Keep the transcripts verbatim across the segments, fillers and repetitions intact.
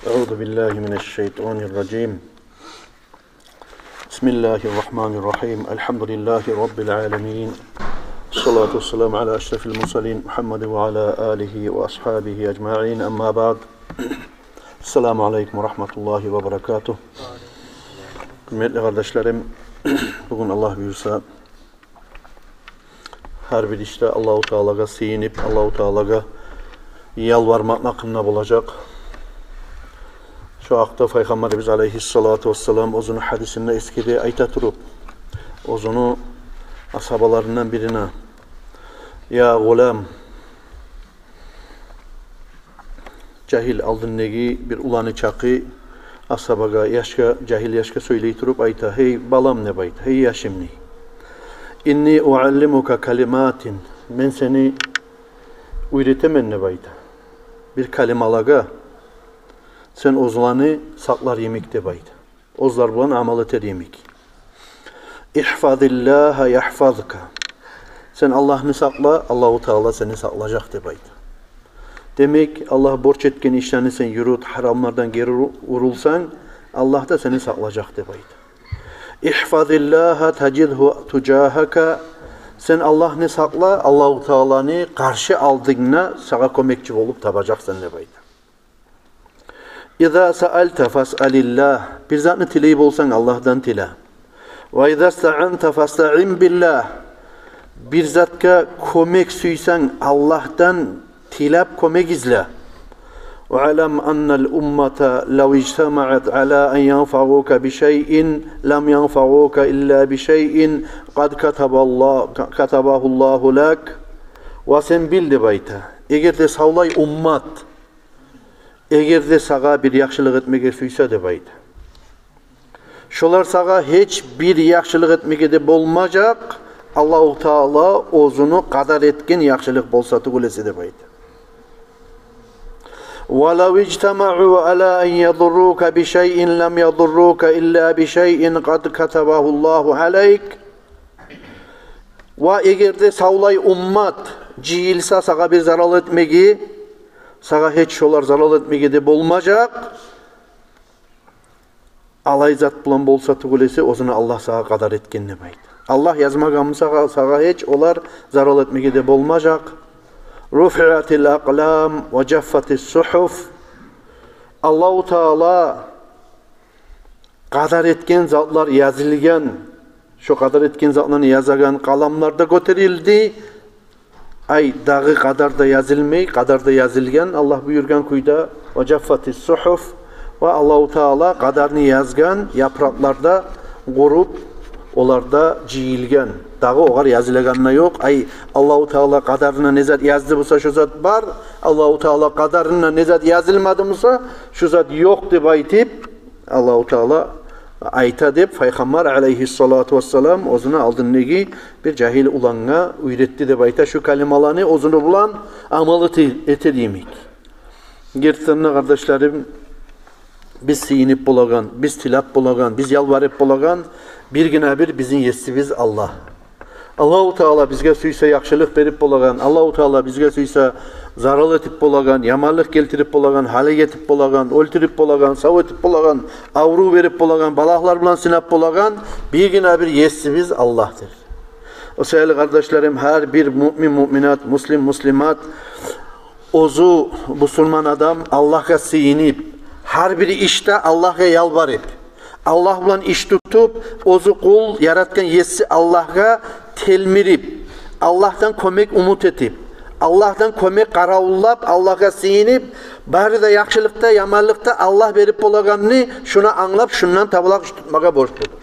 أعوذ بالله من الشيطان الرجيم. بسم الله الرحمن الرحيم. الحمد لله رب العالمين. الصلاة والسلام على أشرف المرسلين محمد وعلى آله وأصحابه أجمعين. أما بعد. السلام عليكم ورحمة الله وبركاته. Гьюрметли къардашларым, бугюн Аллагь буюрса, гьар бир ишде Аллагьу Таалагъа сыйынып, Аллагьу Таалагъа ялбармакъ гьакъында болажакъ. Шо гьакъда Пайхаммарыбыз алейгьиссалату вассалам оьзюню гьадисинде эсгере, айта туруп, оьзюню асгьабаларындан бирине: «Я гъулам», жагьил, алдындагъы бир уланы чакъы асгьабагъа, яшгъа, жагьил яшгъа сёйлей туруп айта: «Гьей балам», — деп айта, — «гьей яшым, — дей, — إني أعلمك كلمات, мен сени уьйретемен, — деп айта, — бир калималагъа, сен оьзлени сакълар йимик, — деп айта, — оьзлер булан амал этер йимик. احفظ الله يحفظك. Сен Аллагьны сакъла, Аллагьу Таала сени сакълажакъ», — деп айта. Демек, Аллагь борч этген ишлени сен юрют, гьарамлардан гери уру-, урулсанг, Аллагь да сени сакълажакъ, деп айта. احفظ الله تجده تجاهك. Сен Аллагьны сакъла, Аллагьу Тааланы къаршы алдынгда сагъа кёмекчи болуп табажакъсан, деп айта. إذا سألت فاسأل الله. Бир затны тилей болсанг, Аллагьдан тиле. وإذا استعنت فاستعن بالله. Бир затгъа кёмек сюйсенг, Аллагьдан тилеп кёмек изле. واعلم أن الأمة لو اجتمعت على أن ينفعوك بشيء لم ينفعوك إلا بشيء قد كتب الله، كتبه الله لك. Ва сен бил, деп айта, эгер де савлай уммат, эгер де сагъа бир яхшылыкъ этмеге сюйсе, деп айта, шолар сагъа гьеч бир яхшылыкъ этмеге де болмажакъ, Аллагьу Таала оьзюню къадар этген яхшылыкъ болса тюгюл эсе, деп айта. ولو اجتمعوا على أن يضروك بشيء لم يضروك إلا بشيء قد كتبه الله عليك. Ва эгер де савлай уммат жыйылса сагъа бир зарал этмеге, сагъа гьеч шолар зарал этмеге де болмажакъ, алай зат булан болса тюгюл эсе, оьзюню Аллагь сагъа къадар этген, деп айта. Аллагь язмагъан буса сагъа, сагъа гьеч олар зарал этмеге де болмажакъ. رفعت الأقلام وجفت الصحف. Аллагьу Таала къадар этген затлар язылгъан, шо къадар этген затланы язагъан къаламлар да гётерилди. Ай, дагъы къадар да язылмай, къадар да язылгъан, Аллагь буюргъан кюйде. وجفت الصحف. Ва Аллагьу Таала къадарны язгъан япыракълар да къуруп, олар да жыйылгъан. Дагъы огъар язылагъаны да ёкъ. Ай, Аллагьу Таала къадарына не зат язды буса, шо зат бар. Аллагьу Таала къадарына не зат язылмады буса, шо зат ёкъ, деп айтып, Аллагьу Таала айта деп, Пайхаммар алейгьиссалату вассалам оьзюню алдындагъы бир жагьил улангъа уьйретди, деп айта, шу калималаны оьзюню булан амал эте-, этер йимик. Гертиден де, къардашларым, биз сыйынып болагъан, биз тилеп болагъан, биз ялбарып болагъан бир гине бир бизин Есибиз Аллагь. Аллагьу Таала бизге сюйсе яхшылыкъ берип болагъан, Аллагьу Таала бизге сюйсе зарал этип болагъан, яманлыкъ гелтирип болагъан, гьалек этип болагъан, оьлтюрюп болагъан, сав этип болагъан, аврув берип болагъан, балагьлар булан сынап болагъан бир гине бир Есибиз Аллагьдыр. О саялы, къардашларым, гьар бир муъмин, муъминат, муслим, муслимат, оьзю бусурман адам Аллагьгъа сыйынып, гьар бир ишде Аллагьгъа ялбарып, Аллагь булан иш тутуп, оьзю къул яратгъан Еси Аллагьгъа телмирип, Аллагьдан кёмек умут этип, Аллагьдан кёмек къаравуллап, Аллагьгъа сыйынып, бары да яхшылыкъда, яманлыкъда Аллагь берип болагъанны шуну англап, шундан табалакъ иш тутмагъа борчлудур.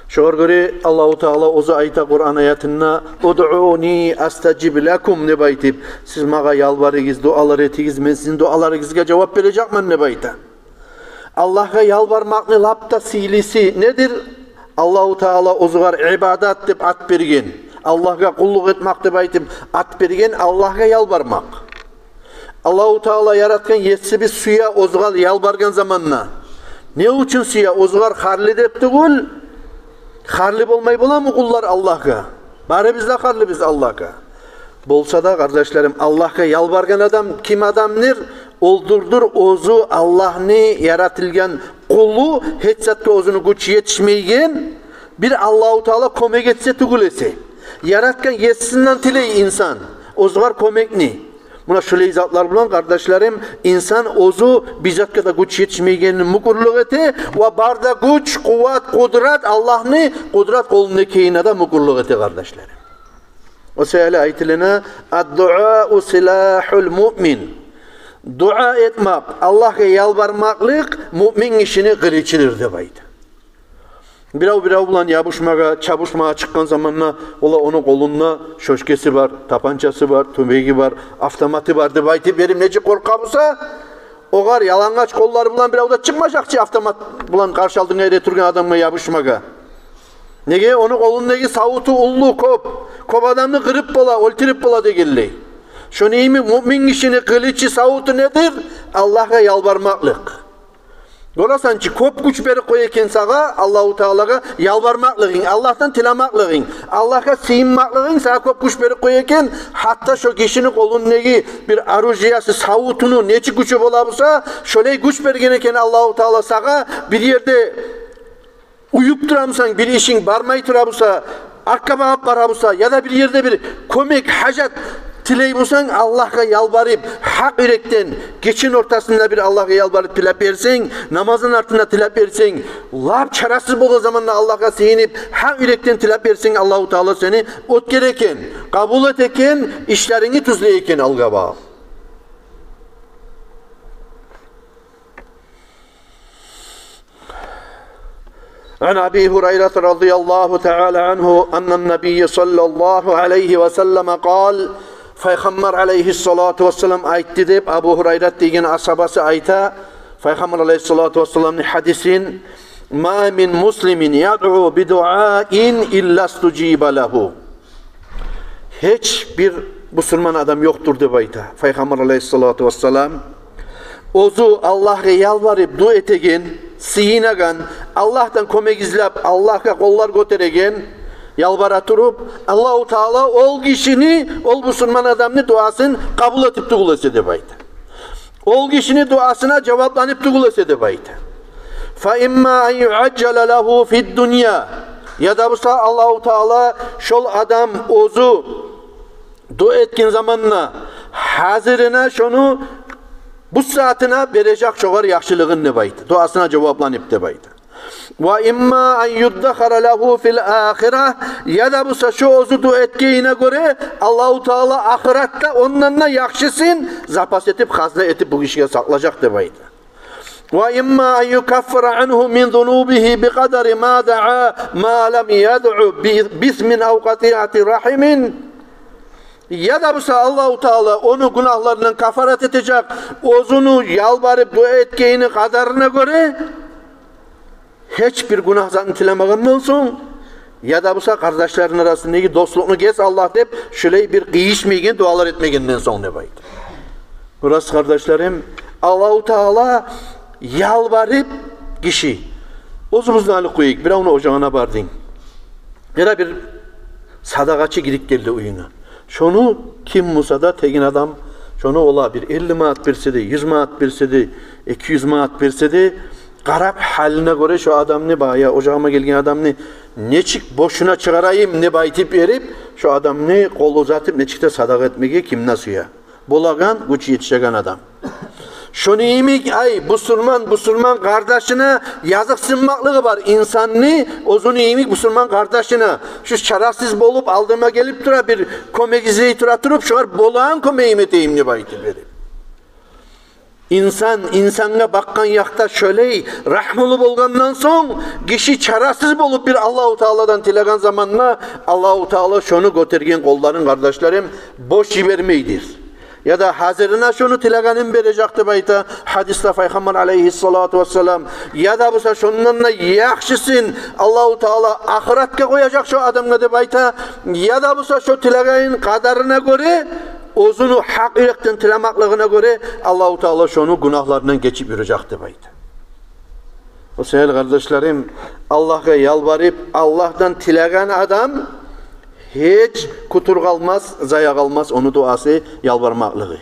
Шогъар гёре Аллагьу Таала оьзю айта Къуран аятында: «Удъуни астажиб лакум», — деп айтып, сиз магъа ялбарыгъыз, дуалар этигиз, мен сизин дуаларыгъызгъа жавап бережекмен, деп айта. Аллагьгъа ялбармакъны лап да сыйлысы недир? Аллагьу Таала оьзюгер ибадат деп ат берген, Аллагьгъа къуллукъ этмек деп айтып ат берген Аллагьгъа ялбармакъ. Аллагьу Таала яратгъан Есибиз сюе оьзюгер ялбаргъан заманда. Не учун сюе? Оьзюгер харлы деп тюгюл. Харлы болмай боламы къуллар Аллагьгъа? Барыбыз да харлыбыз Аллагьгъа. Болса да, къардашларым, Аллагьгъа ялбаргъан адам ким адамдыр? Олдурдур оьзю Аллагьны яратылгъан къулу, гьеч затгъа оьзюню гючю етишмейген, бир Аллагьу Таала кёмек этсе тюгюл эсе. Яратгъан Есисинден тилей инсан оьзюгер кёмекни. Муна шулай затлар булан, къардашларым, инсан оьзю бир затгъа да гючю етишмейгенин мюкюрлюк эте, ва бар да гюч, къуват, къудрат, Аллагьны къудрат къолунда экенине де мюкюрлюк эте, къардашларым. О саялы айтылына: «Ад-дуау силагьул муъмин». Дуа этмек, Аллагьгъа ялбармакълыкъ муъмин гишини къылычыдыр деп айта. Бирев бирев булан ябушмагъа, чабушмагъа чыкъгъан заманда, ола, ону къолунда шёшкеси бар, тапанчасы бар, тюбеги бар, автоматы бар деп айтып берип, нечик къоркъа буса, огъар ялангач къоллары булан бирев де чыкъмажакъ чы автомат булан къаршы алдынга эретургъан адамгъа ябушмагъа. Неге? Ону къолундагъы савуту уллу, кёп, кёп адамны къырып бола, оьлтюрюп бола дегенлей. Шону йимик муъмин гишини къылычы, савуту недир? Аллагьгъа ялбармакълыкъ. Гёресен чи, кёп гюч берип къоя экен сагъа Аллагьу Таалагъа ялбармакълыгъынг, Аллагьдан тилемеклигинг, Аллагьгъа сыйынмакълыгъынг сагъа кёп гюч берип къоя экен. Гьатта шо гишини къолундагъы бир оружиеси, савутуну нечик гючю бола буса, шолай гюч берген экен Аллагьу Таала сагъа, бир ерде уюп тура бусанг, бир ишинг бармай тура буса, артгъа багъып бара буса, яда бир ерде бир кёмек, гьажат тилей бусанг, Аллагьгъа ялбарып, гьакъ юрекден, гечени ортасында бир Аллагьгъа ялбарып тилеп берсенг, намазны артында тилеп берсенг, лап чарасыз болгъан заманда Аллагьгъа сыйынып, гьакъ юрекден тилеп берсенг, Аллагьу Таала сени оьтгере экен, къабул эте экен, ишлерингни тюзлей экен алгъа багъып. عن أبي هريرة رضي الله تعالى عنه أن النبي صلى الله عليه وسلم قال, Пайхаммар алайгьиссалату вассалам айтды деп, Абу Гьурайрат деген асгьабасы айта, Пайхаммар алайгьиссалату вассаламны гьадисин: ما من مسلم يدعو بدعاء إلا استجيب له. Гьеч бир бусурман адам ёкъдур деп айта Пайхаммар алайгьиссалату вассалам, оьзю Аллагьгъа ялбарып дуа этеген, сыйынагъан, Аллагьдан кёмек излеп, Аллагьгъа къоллар гётереген, ялбара туруп, Аллагьу Таала ол гишини, ол бусурман адамны дуасын къабул этип тюгюл эсе деп айта. Ол гишини дуасына жавапланып тюгюл эсе деп айта. فإما أن يعجل له في الدنيا. Яда буса Аллагьу Таала шол адам оьзю дуа этген заманда гьазирине шону бу сагьатына бережек шогъар яхшылыгъын деп айта. Дуасына жавапланып деп айта. وإما أن يدخر له في الآخرة. Яда буса шо оьзю дуа этгенине гёре Аллагьу Таала ахыратда ондан да яхшысын запас этип, хазна этип бу гишиге сакълажакъ деп айта. وإما أن يكفر عنه من ذنوبه بقدر ما دعا ما لم يدع ب-، بإثم أو قطيعة رحم. Яда буса Аллагьу Таала ону гюнагьларындан кафарат этежек, оьзюню ялбарып дуа этгенини къадарына гёре, гьеч бир гюнагь затны тилемегенден сонг, яда буса къардашларыны арасындагъы дослукъну гес, Аллагь, деп, шулай бир къыйышмайгъан дуалар этмегенден сонг деп айта. Гёресиз, къардашларым, Аллагьу Таала ялбарып гиши, оьзюбюзню алып къояйыкъ, биревню ожагъына бардынг. Яда бир садагъачы гирип гелди уьюнге. Шону ким буса да, тегин адам, шону ола бир элли манат берсе де, юз манат берсе де, эки юз манат берсе де, къарап гьалына гёре шо адамны, баягъы ожагъыма гелген адамны нечик бошуна чыгъарайым деп айтып берип, шо адамны къол узатып, нечик де садагъа этмеге ким не сюе. Болагъан, гючю етишеген адам. Шону йимик, ай, бусурман, бусурман къардашына языкъсынмакълыгъы бар инсанны, оьзюню йимик бусурман къардашына. Шу чарасыз болуп, алдыма гелип тура, бир кёмек излей тура туруп, шогъар болагъан кёмегим этейим деп айтып берип. Инсан инсангъа бакъгъан якъда шолай рагьмулу болгъандан сонг, гиши чарасыз болуп бир Аллагьу Тааладан тилеген заманда, Аллагьу Таала шону гётерген къолларын, къардашларым, бош йибермейдир. Яда гьазирине шону тилегенин бережек деп айта гьадисде Пайхаммар алайгьиссалату вассалам. Яда буса шондан да яхшысын Аллагьу Таала ахыратгъа къояжакъ шо адамгъа деп айта. Яда буса шо тилегенин къадарына гёре, оьзюню гьакъ юрекден тиламакълыгъына гёре Аллагьу Таала шону гюнагьларындан гечип юрюжек деп айта. О саялы, къардашларым, Аллагьгъа ялбарып, Аллагьдан тилеген адам гьеч кутур къалмас, зая къалмас ону дуасы, ялбармакълыгъы.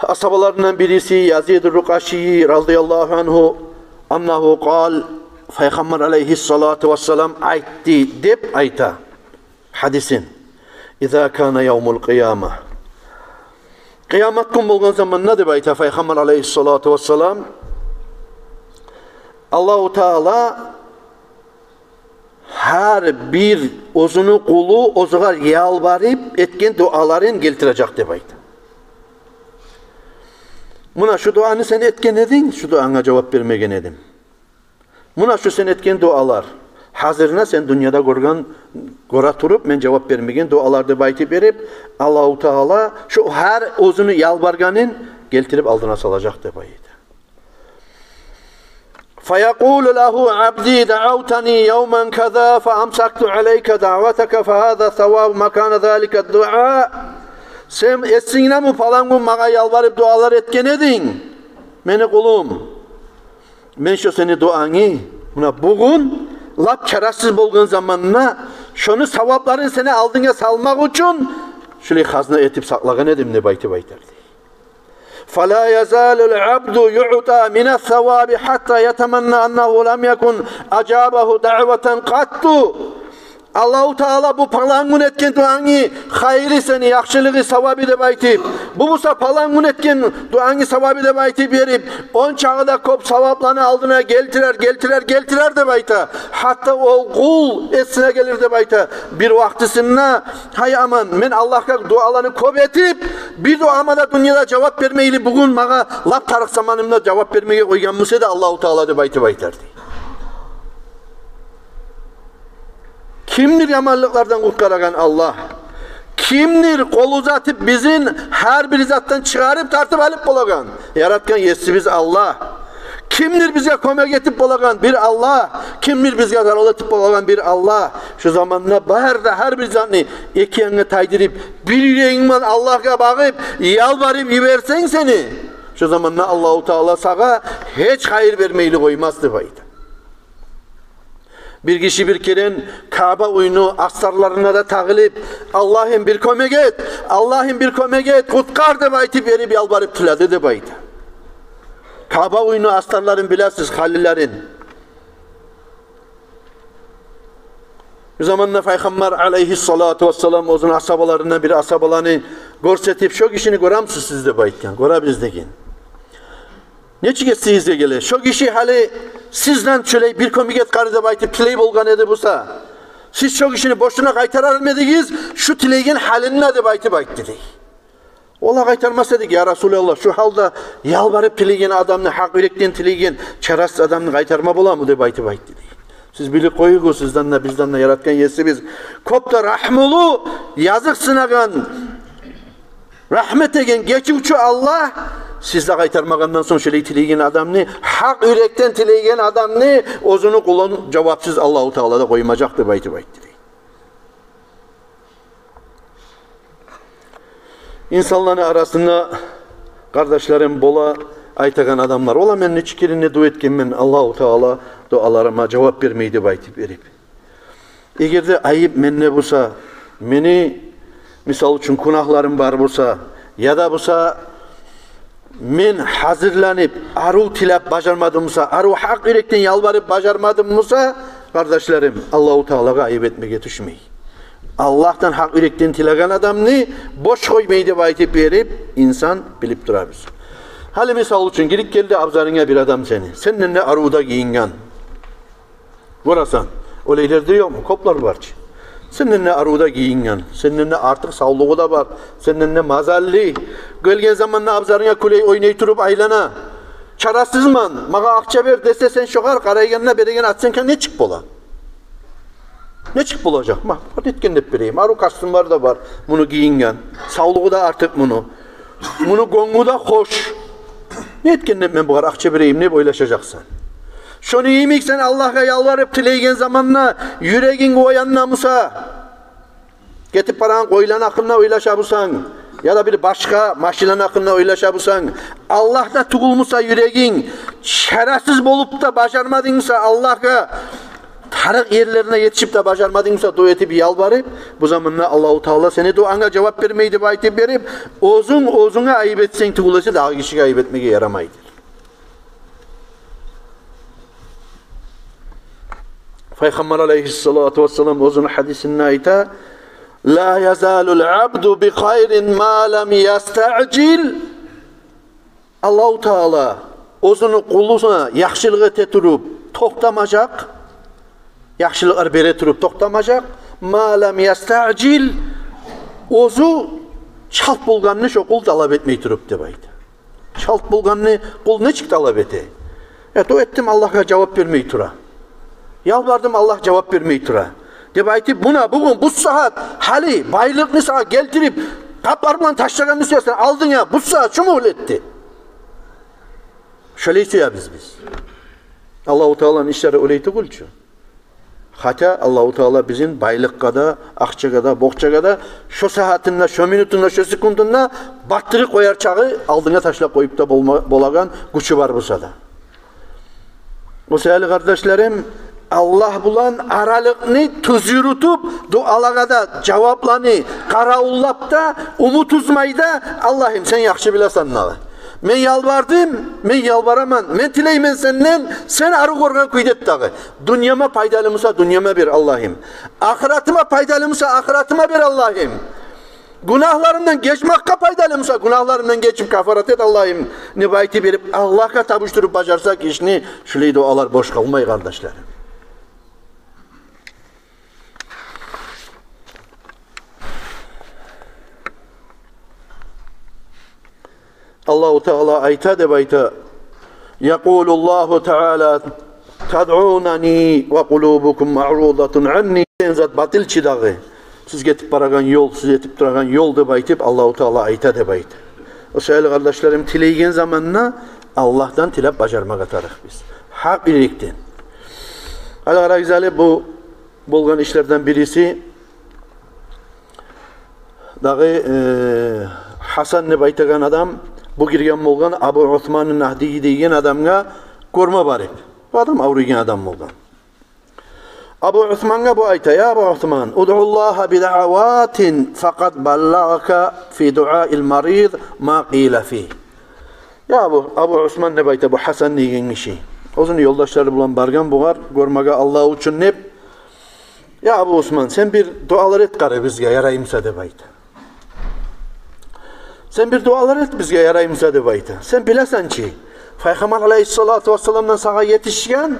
Асгьабаларындан бириси Язид Рукъаши радияллагьу ангьу, аннагьу къал, Пайхаммар алайгьиссалату вассалам айтды деп айта гьадисин. Иза кана явмул къияма. Къыямат гюн болгъан заманда деп айта Пайхаммар алайгьиссалату вассалам, Аллагьу Таала гьар бир оьзюню къулу оьзюгъар ялбарып этген дуаларын гелтирежек деп айта. Муна шу дуаны сен этген эдинг, шу дуанга жавап бермеген эдим. Муна шу сен этген дуалар. Гьазирине сен дюньяда гёрген, гёре туруп, мен жавап бермеген дуалар деп айтып берип, Аллагьу Таала шу гьар оьзюню ялбаргъанын гелтирип алдына салажакъ деп айта. Фаякъулу лагьу абди даавтани явман каза фаамсакту алайка дааватака фагьаза савабу ма кана залика дуа. Сен эсингдеми, палан гюн магъа ялбарып дуалар этген эдинг, мени къулум. Мен шо сени дуангны, муна бугюн, лап чарасыз болгъан заманда, шону савапларын сени алдынга салмакъ учун шулай хазна этип сакълагъан эдим деп айтып айтар дей. Фала язалул абду юъта минас саваби гьатта ятаманна аннагьу лам якун ажабагьу даъватан къатту. Аллагьу Таала бу палан гюн этген дуангны хайыры сени, яхшылыгъы, савабы деп айтып, бу буса палан гюн этген дуангны савабы деп айтып берип, ончакъы да кёп савапланы алдына гелтирер, гелтирер, гелтирер деп айта. Гьатта ол къул эсине гелир деп айта. Бир вакътисинде, гьай аман, мен Аллагьгъа дуаланы кёп этип, бир дуама да дюньяда жавап бермейли, бугюн магъа лап тарыкъ заманымда жавап бермеге къойгъан буса эди Аллагьу Таала деп айтып айтар дей. Кимдир яманлыкълардан къутгъарагъан? Аллагь. Кимдир къол узатып бизин гьар бир затдан чыгъарып, тартып алып болагъан? Яратгъан есибиз Аллагь. Кимдир бизге кёмек этип болагъан? Бир Аллагь. Кимдир бизге зарал этип болагъан? Бир Аллагь. Шу заманда бары да, гьар бир затны эки янгъа тайдырып, бир юрегинг булан Аллагьгъа багъып, ялбарып йиберсенг сени, шу заманда Аллагьу Таала сагъа гьеч хайыр бермейли къоймас деп айта. Бир гиши бир керен Каъба уьйню астарларына да тагъылып, «Аллагьым, бир кёмек эт, Аллагьым, бир кёмек эт, къутгъар», — деп айтып берип, ялбарып тиледи деп айта. Каъба уьйню астарларын билесиз, халилерин. Бир заманда Пайхаммар алайгьиссалату вассалам оьзюню асгьабаларындан бир асгьабаланы гёрсетип: «Шо гишини гёремисиз сиз?» — деп айтгъан. «Гёребиз», — деген. «Нечик эсигизге геле? Шо гиши гьали сизден шолай бир кёмек этгер деп айтып тилей болгъан эди буса, сиз шо гишини бошуна къайтарармы эдигиз, шу тилейген гьалында?» — деп айтып айтды дей. «Валлагь, къайтармас эдик, я Расулаллагь, шу гьалда ялбарып тилейген адамны, гьакъ юрекден тилейген чарасыз адамны къайтарма боламы?» — деп айтып айтды дей. Сиз билип къоюгъуз, сизден де, бизден де яратгъан есибиз кёп де рагьмулу, языкъсынагъан, рагьмат этеген, гечивчю Аллагь. Сиз де къайтармагъандан сонг шолай тилейген адамны, гьакъ юрекден тилейген адамны, оьзюню къулун жавапсыз Аллагьу Таала да къоймажакъ деп айтып айтды дей. Инсанланы арасында, къардашларым, бола айтагъан адамлар: «Валлагь, мен нече керен дуа этгенмен, Аллагьу Таала дуаларыма жавап бермей», — деп айтып берип. Эгер де айып менде буса, мени, мисал учун, гюнагьларым бар буса, яда буса мен гьазирленип, арив тилеп бажармадым буса, арив гьакъ юрекден ялбарып бажармадым буса, къардашларым, Аллагьу Таалагъа айып этмеге тюшмей. Аллагьдан гьакъ юрекден тилеген адамны бош къоймай деп айтып берип, инсан билип турабыз. Гьали, мисал учун, гирип гелди абзарынга бир адам сени, сенден де арив де гийинген. Гёресен, олайлар да ёкъму? Кёплер бар чы. Сенден де арив де гийинген, сенден де артыкъ савлугъу да бар, сенден де мазаллы. Гелген заманда абзарынга кюлей ойнай туруп айлана. «Чарасызман, магъа акъча бер», — десе, сен шогъар къарайгъанда береген оценканг нечик бола? Нечик болажакъ? «Ма, бир нетген деп берейим. Арив костюмлар да бар муну гийинген, савлугъу да артыкъ муну. Муну гёнгю де хош. Нетген деп мен бугъар акъча берейим?» — деп ойлашажакъсан. Шону йимик, сен Аллагьгъа ялбарып тилейген заманда юрегинг оянмаса, гетип барагъан къойланы гьакъында ойлаша бусанг, яда бир башгъа машинаны гьакъында ойлаша бусанг, Аллагьда тюгюл буса юрегинг, чарасыз болуп да бажармадынг буса Аллагьгъа къарыкъ ерлерине етишип де бажармадынг буса, дуа этип, ялбарып, бу заманда Аллагьу Таала сени дуанга жавап бермей деп айтып берип, оьзюнг оьзюнге айып этсенг тюгюл эсе, дагъы гишиге айып этмеге ярамайды. Пайхаммар алайгьиссалату вассалам оьзюню гьадисинде айта: «Ла язалул абду би хайрин ма лам ястаъжил». Аллагьу Таала оьзюню къулуна яхшылыкъ эте туруп токътамажакъ, яхшылыкълар бере туруп токътамажакъ, «ма лам ястаъжил», оьзю чалт болгъанны шо къул талап этмей туруп деп айта. Чалт болгъанны къул нечик талап эте? «Я, дуа этдим, Аллагь жавап бермей тура. Ялбардым, Аллагь жавап бермей тура», — деп айтып, муна бугюн, бу сагьат, гьали байлыкъны сагъа гелтирип, къаплар булан ташлагъанны сюесен алдынга, бу сагьат шо мюгьлетде. Шолай сюебиз биз. Аллагьу Тааланы ишлери олай тюгюл чю. Хотя Аллагьу Таала бизин байлыкъгъа да, акъчагъа да, бокъчагъа да, шо сагьатында, шо минутунда, шо секундунда баттырып къояр чагъы алдынга ташлап къоюп да болма-, болагъан гючю бар буса да. О саялы, къардашларым, Аллагь булан аралыкъны тюз юрютюп, дуалагъа да жавапланы къаравуллап да, умут уьзмей де, Аллагьым, сен яхшы билесен дагъы. Мен ялбардым, мен ялбараман, мен тилеймен сенден, сен арив гёрген кюйде эт дагъы. Дюньяма пайдалы буса, дюньяма бер, Аллагьым. Ахыратыма пайдалы буса, ахыратыма бер, Аллагьым. Гюнагьларымдан гечмекге пайдалы буса, гюнагьларымдан гечип кафарат эт, Аллагьым, деп айтып берип, Аллагьгъа тапшуруп бажарсакъ ишни, шулай дуалар бош къалмай, къардашларым. Аллагьу Таала айта деп айта: «Якъулуллагьу Таала: тадъунани ва къулубукум маърудатун анни». Сен зат батыл чы дагъы. Сиз гетип барагъан ёл, сиз этип турагъан ёл деп айтып, Аллагьу Таала айта деп айта. О саялы, къардашларым, тилейген заманда Аллагьдан тилеп бажармагъа тарыкъбыз. Гьакъ юрекден. Гьали къарагъыз, гьали бу болгъан ишлерден бириси дагъы, э, Гьасан деп айтагъан адам, бу гирген болгъан Абу Усман Нагьдий деген адамгъа гёрме барып. Бу адам авруйгъан адам болгъан. Абу Усмангъа бу айта: «Я Абу Усман, удъуллагьа би даъаватин факъад баллагъака фи дуаил марид ма къила фи». Я Абу, Абу Усман деп айта бу Гьасан деген гиши. Оьзюню ёлдашлары булан баргъан бугъар гёрмеге Аллагь учун деп. «Я Абу Усман, сен бир дуалар эт къара бизге, ярай буса», — деп айта. «Сен бир дуалар эт бизге, ярай буса», — деп айта. «Сен билесен чи, Пайхаммар алайгьиссалату вассаламдан сагъа етишген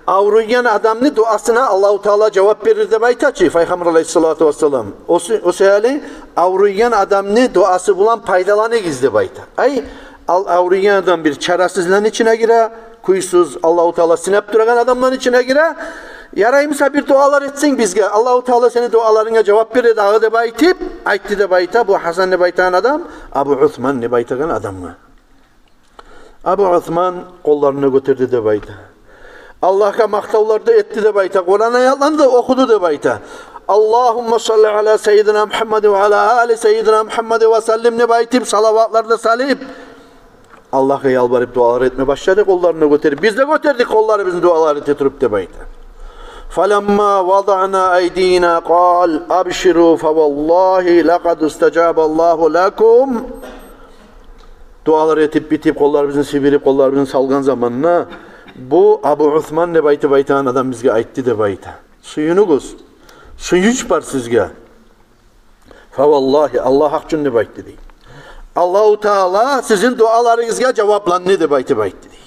авруйгъан адамны дуасына Аллагьу Таала жавап берир деп айта чы Пайхаммар алайгьиссалату вассалам. О сю-, о саялы авруйгъан адамны дуасы булан пайдаланыгъыз», — деп айта. Ай, ал-, авруйгъан адам бир чарасызланы ичине гире, кюйсюз, Аллагьу Таала сынап турагъан адамланы ичине гире. «Ярай буса, бир дуалар этсенг бизге, Аллагьу Таала сени дуаларынга жавап бере дагъы», — деп айтып, айтды деп айта бу Гьасан деп айтагъан адам Абу Усман деп айтагъан адамгъа. Абу Усман къолларын гётерди деп айта. Аллагьгъа макътавлар да этди деп айта. Къуран аятланы да охуду деп айта. «Аллагьумма салли аля саййидина Мугьаммадин ва аля али саййидина Мугьаммадин ва саллим», — деп айтып, салаватлар да салып, Аллагьгъа ялбарып дуалар этме башлады, къолларын гётерип. Биз де гётердик къолларыбызны дуалар эте туруп деп айта. «Фаламма вадаъна айдина къал: абширу, фаваллагьи лакъад истажабаллагьу лакум». Дуалар этип битип, къолларыбызны сибирип, къолларыбызны салгъан заманда бу Абу Усман деп айтып айтагъан адам бизге айтды деп айта. Сююнюгюз. Сююнч бар сизге. «Фаваллагьи», Аллагь гьакъ учун деп айтды дей. «Аллагьу Таала сизин дуаларыгъызгъа жавапланды», — деп айтып айтды дей.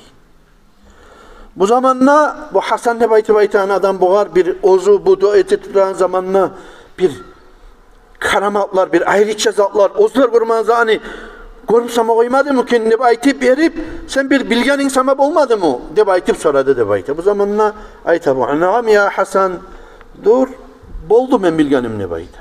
Бу заманда бу Гьасан деп айтып айтагъан адам бугъар бир оьзю бу дуа этип турагъан заманда бир караматлар, бир айрыча затлар, оьзлер гёрмеген затны гёрюп сама къоймадымы экен деп айтып берип, «Сен бир билгенинг сама болмадымы?» — деп айтып сорады деп айта. Бу заманда айта бу: «Наам, я Гьасан, дюр, болду мен билгеним», — деп айта.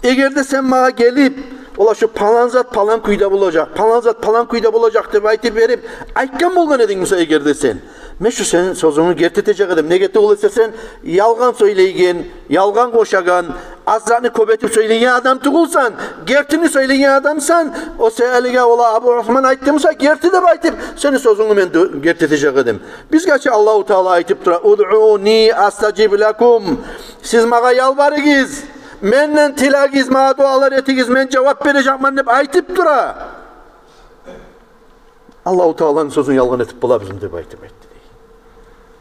«Эгер де сен магъа гелип, ола шу палан зат палан кюйде болажакъ, палан зат палан кюйде болажакъ деп айтып берип, айтгъан болгъан эдинг буса, эгер де сен, Мен шу сени сёзюнгню герти этежек эдим. Неге тюгюл эсе сен ялгъан сёйлейген, ялгъан къошагъан, аз затны кёп этип сёйлейген адам тюгюлсен, гертини сёйлейген адамсан. О саялыгъа ола Абу Осман айтды буса, герти деп айтып, сени сёзюнгню мен де герти этежек эдим. Бизге чи Аллагьу Таала айтып тура: «Удъуни астажиб лакум». Сиз магъа ялбарыгъыз, менден тилегиз, магъа дуалар этигиз, мен жавап бережекмен деп айтып тура. Аллагьу Тааланы сёзюн ялгъан этип болабызмы деп айтып айтды дей.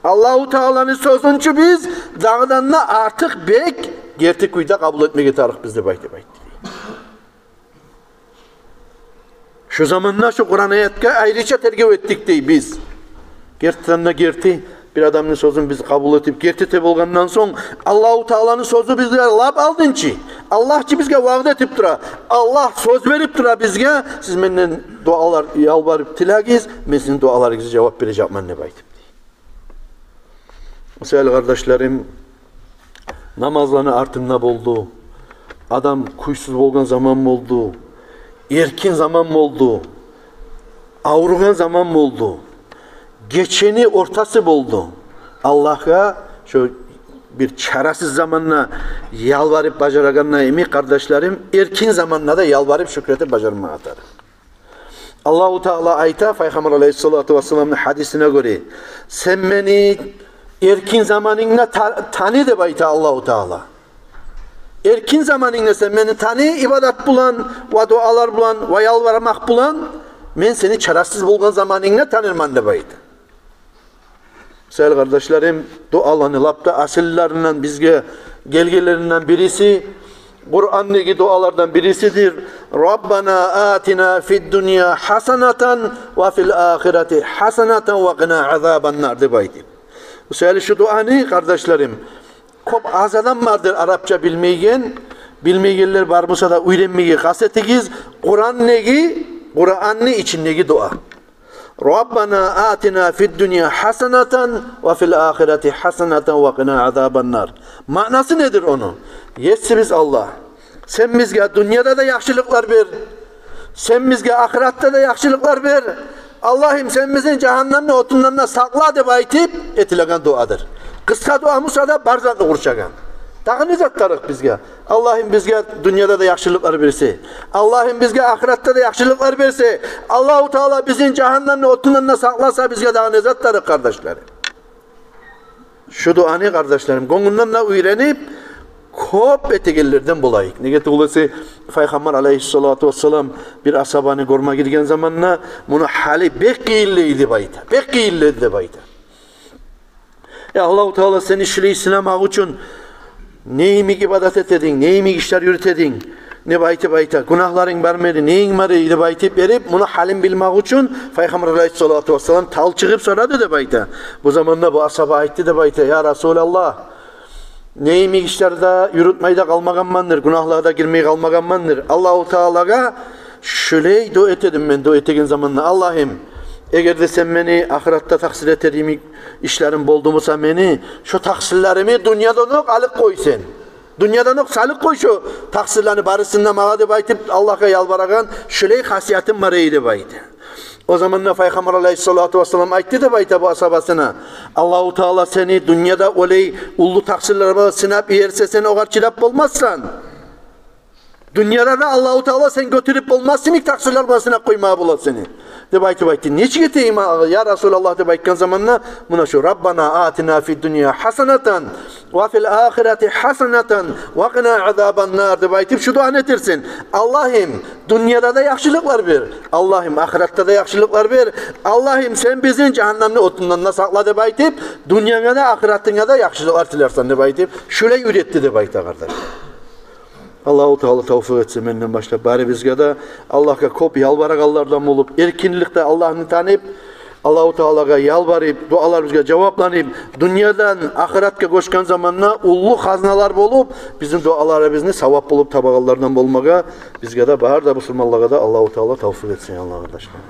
Аллагьу Тааланы сёзюн чю биз дагъыдан да артыкъ бек герти кюйде къабул этмеге тарыкъбыз деп айтып айтды дей. Шу заманда шу Къуран аятгъа айрыча тергев этдик дей биз. Гертиден де герти бир адамны сёзюн биз къабул этип, герти эте болгъандан сонг, Аллагьу Тааланы сёзю бизге лап алдынчы. Аллагь чы бизге ваъда этип тура. Аллагь сёз берип тура бизге: «Сиз менден дуалар, ялбарып тилегиз, мен сизин дуаларыгъызгъа жавап бережекмен», – деп айтып. О саялы, къардашларым, намазланы артында болду. Адам кюйсюз болгъан заман болду. Эркин заман болду. Авругъан заман болду. Гечени ортасы болду. Аллагьгъа шо бир чарасыз заманда ялбарып бажарагъанда йимик, къардашларым, эркин заманда да ялбарып шюкюр этип бажармагъа тарыкъ. Аллагьу Таала айта, Пайхаммар алайгьиссалату вассаламны гьадисине гёре: «Сен мени эркин заманынгда та-, таны», – деп айта Аллагьу Таала. «Эркин заманынгда сен мени таны ибадат булан, ва дуалар булан, ва ялбармакъ булан, мен сени чарасыз болгъан заманынгда танырман», – деп айта. О саялы, къардашларым, дуаланы лап да асылларындан, бизге гелгенлеринден бириси, Къурандагъы дуалардан бирисидир: «Раббана атина фид дунья хасанатан ва фил ахирати хасанатан ва къина азабан нар», – деп айтып. О саялы шу дуаны, къардашларым, кёп аз адам бардыр арапча билмейген. Билмейгенлер бар буса да, уьйренмеге къаст этигиз. Къурандагъы, Къуранны ичиндеги дуа. «Раббана атина фид дунья хасанатан ва фил ахирати хасанатан ва къина азабан нар». Маънасы недир ону? Есибиз Аллагь, сен бизге дюньяда да яхшылыкълар бер. Сен бизге ахыратда да яхшылыкълар бер. Аллагьым, сен бизин жагьаннемни отундан да сакъла деп айтып этилеген дуадыр. Къысгъа дуа буса да, бар затны къуршагъан. Дагъы не зат тарыкъ бизге? Аллагьым бизге дюньяда да яхшылыкълар берсе, Аллагьым бизге ахыратда да яхшылыкълар берсе, Аллагьу Таала бизин жагьаннемни отундан да сакъласа, бизге дагъы не зат тарыкъ, къардашларым? Шу дуаны, къардашларым, гёнгюнден де уьйренип, кёп этегенлерден болайыкъ. Неге тюгюл эсе, Пайхаммар алайгьиссалату вассалам бир асгьабаны гёрме гирген заманда, муну гьалы бек къыйынлы эди деп айта. Бек къыйынлы эди деп айта. «Я Аллагьу Таала, сени шулай сынамакъ учун не йимик ибадат этединг, не йимик ишлер юрютединг?» – деп айтып айта. «Гюнагьларынг бармы эди, ненг бар эди?» – деп айтып берип, муну гьалын билмек учун Пайхаммар алайгьиссалату вассалам талчыгъып сорады деп айта. Бу заманда бу асгьаба айтды деп айта: «Я Расулаллагь, не йимик ишлер де юрютмей де къалмагъанмандыр, гюнагьлагъа да гирмей къалмагъанмандыр. Аллагьу Таалагъа шулай дуа этедим мен, дуа этеген заманда: Аллагьым, эгер де сен мени ахыратда такъсыр этер йимик ишлерим болду буса мени, шо такъсырларымны дюньядан окъ алып къой сен. Дюньядан окъ салып къой шо такъсырланы барысын да магъа», – деп айтып, Аллагьгъа ялбарагъан, шулай хасиятым бар эди деп айта. О заманда Пайхаммар алайгьиссалату вассалам айтды деп айта бу асгьабасына: «Аллагьу Таала сени дюньяда олай уллу такъсырлар булан сынап йиберсе, сен огъар чыдап болмассан. Дюньяда да Аллагьу Таала сен гётерип болмас йимик такъсырлар булан сынап къоймагъа бола сени», – деп айтып айтды. «Нечик этейим, я Расулаллагь?» – деп айтгъан заманда, муна шу: «Раббана атина фид дунья хасанатан ва фил ахирати хасанатан ва къина азабан нар», – деп айтып, шу дуаны этерсен: «Аллагьым, дюньяда да яхшылыкълар бер. Аллагьым, ахыратда да яхшылыкълар бер. Аллагьым, сен бизин жагьаннемни отундан да сакъла», – деп айтып, дюньянгда да, ахыратынгда да яхшылыкълар тилерсен деп айтып, шулай уьйретди деп айта, къардаш. Аллагьу Таала тавфикъ этсин менден башлап барыбызгъа да Аллагьгъа кёп ялбарагъанлардан болуп, эркинликде Аллагьны танып, Аллагьу Таалагъа ялбарып, дуаларыбызгъа жавапланып, дюньядан ахыратгъа гёчген заманда уллу хазналар болуп, бизин дуаларыбызны савап болуп табагъанлардан болмагъа бизге де, бары да бусурманлагъа да Аллагьу Таала тавфикъ этсин, Аллагь, къардашлар.